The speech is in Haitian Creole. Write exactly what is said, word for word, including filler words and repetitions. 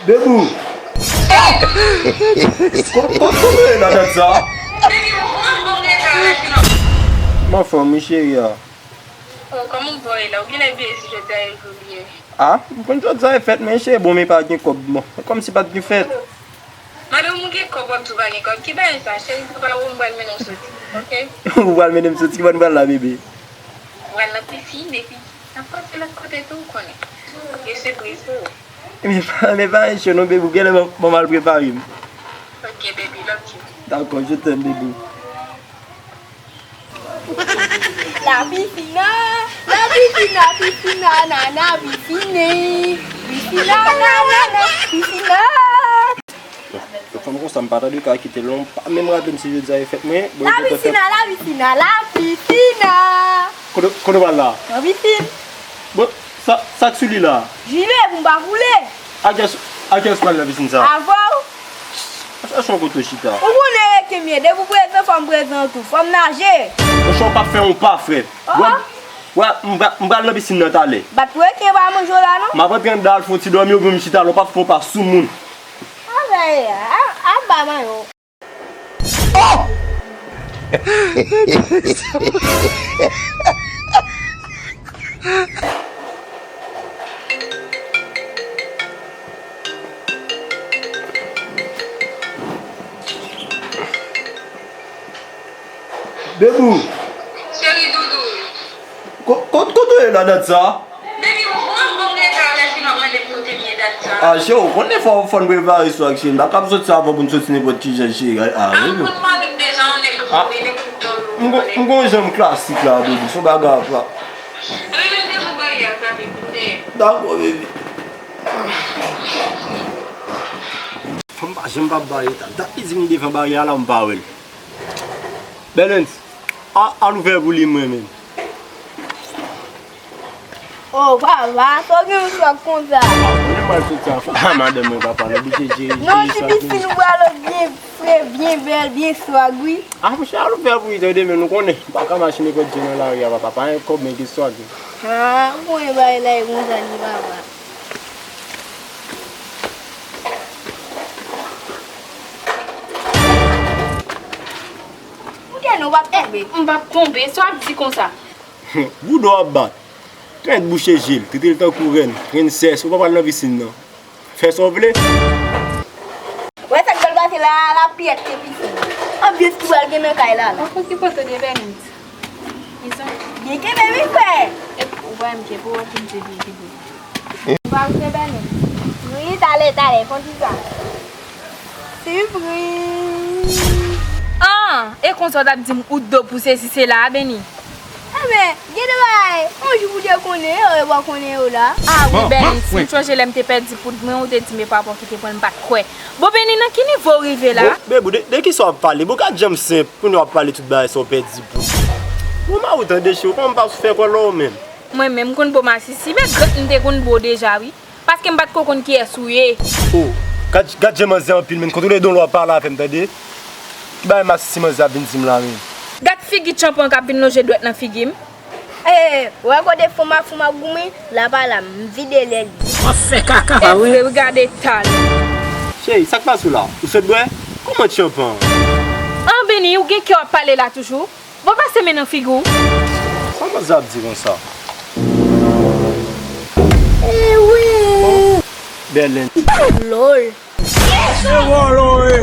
Bebou! Ko- ko- Kote w ye la dat sa? Kòman fòm ou cheri a? Oh, kòman w ye la? Ou genlè bliye si jodi a e jou li ye? Ah, m konn jodi a e fèt, men cheri, bon, men pa gen kòb, bon, kòmsi pa t gen fèt. Madanm ou gen kòb, w ap di w pa gen kòb. Ki bagay sa, cheri? Papa ou, m pral mennen w soti, oke? Ou pral mennen m soti, ki bò n pral la, bebe? M pral nan pisin, epi n ap pase lòt kote tou, ou konnen. Gen sipriz pou ou. Men pa, men pa anyen cho non, bebe, ou genlè ban, ban m al prepare m. Oke, baby, love you. Dakò, je t'aime, bebe. La piscina, la piscina, piscina, nana, piscine. Piscina, nana, piscina. Yon fanm konsa, m pa ta dwe ka kite l non. M pa menm raple m si jodi a e fèt mwen. Bon, la piscina, la piscina, la piscina. Kote, kote w pral la? Nan pisin. Bon, sa, sa k sou li la? Jile pou m pa koule. A kiyès, a kiyès w pral nan pisin sa? Avè w. Chèche yon kote w chita. Ou konnen rete m ye, depi w prezan, fò m prezan tou. Fò m naje. Monchè, w p ap fè yon pa, frè. Oh, oh. Wè, m pral, m pral nan pisin nan talè. Bat pou rete pa manje w la, non? M ap antre anndan al fè yon ti dòmi, oubyen m chita la, w p ap fè yon pa sou moun. Avè, a, a ba mayo. Oh! Bebou! Cheri doudou. Ko- ko- Kote w ye la dat sa? Baby, ou konn bon reta lè fin w ap mande m kote m ye dat sa. Ah, cheri, ou konnen fò, fò n prepare swag, cheri. M pa kab soti avan pou n soti nenpòt ki jan, cheri. Ah, wi, wi. Ou konn mari m deja, yon nèg m konnen, nèg m konnen. M gon jan m klasik la, baby. Se yon bagay apa. Wi, men m te pou barye a frape pou tè. Dakò, baby. Fanm pa janm pa barye ta. Dat li di m devan barye a la, m pa wè l. Bèlens, a, al ouvè pou li, mwen menm. Oh, papa, sa w gen yon swag konsa? Ah, konnen m al soti a, ah, madanm mwen, papa, nou oblije jere, non, jere swag li. Ti pisin ou pral byen fre, byen bèl, byen swag, wi. Ah, monchè, al ouvè pou li, tande, men nou konnen, m pa ka mache nenpòt jan nan lari a, papa, pa gen kòb, men gen swag. Ah, ou konnen bagay la e konsa li, papa. Ou gen nou w ap tonbe. M p ap tonbe, sa w ap di konsa? Bouda w ap bat. Trèt bouche je l, trete l tankou rèn, prensès, ou pa pral nan pisin nan. Fè sa w vle. Wè sa k pral pase la, la pyèt se pisin. Anbyans ki pral gen nan kay la la. Ou fouti poto de Bènit. Byen kenbe wi frè. Epi ou pa menm kenbe, ou wè ki m te byen kenbe. Ou pa vle bène? Wi, talè, talè, fon ti sa. Sipriz. Ah, e konsa w t ap di m ou do pou sesi sela a, Beni? Enben, gen de bagay, yon jou pou te konnen yo, e w a konnen yo la. Ah wi, Beni, si m chonje lè m te pèdi poud mwen, ou te di m e papa w ki te pran l, m pa t kwè. Bon, Beni, nan ki nivo w rive la? Bon, Bebou, de, de kisa w ap pale? Bon, gad jan m senp, kounye a w ap pale tout bagay sa w pèdi poud. Bon, mari w tande, cheri, kòman m pa sou fè kòlè w menm? Mwen menm, m konn bo masisi, men grant m te konn bo deja, wi. Paske m pa t ko konn kiyès ou ye. Oh, gad, gad jan manzè anpil, men kontwole don w ap pale avè m, tande? Ki bagay masisi manzè ap vin di m la, men? Gad figi tchanpan k ap vin lonje dwèt nan figi m. Eh, wè kote fon m ap, fon m ap goumen, la pa la, m vide lè li. W ap fè kaka, pa vre? Evre, wi, gade eta l. Cheri, sa k pase w la? Ou sot bwè? Kòman tchanpan? An, Beni, ou gen kè w ap pale la toujou? Bon, pase men nan figi w. Sa manzè ap di konsa? Eh wi! Bèlèn. Lòl. Se vòlò, wi.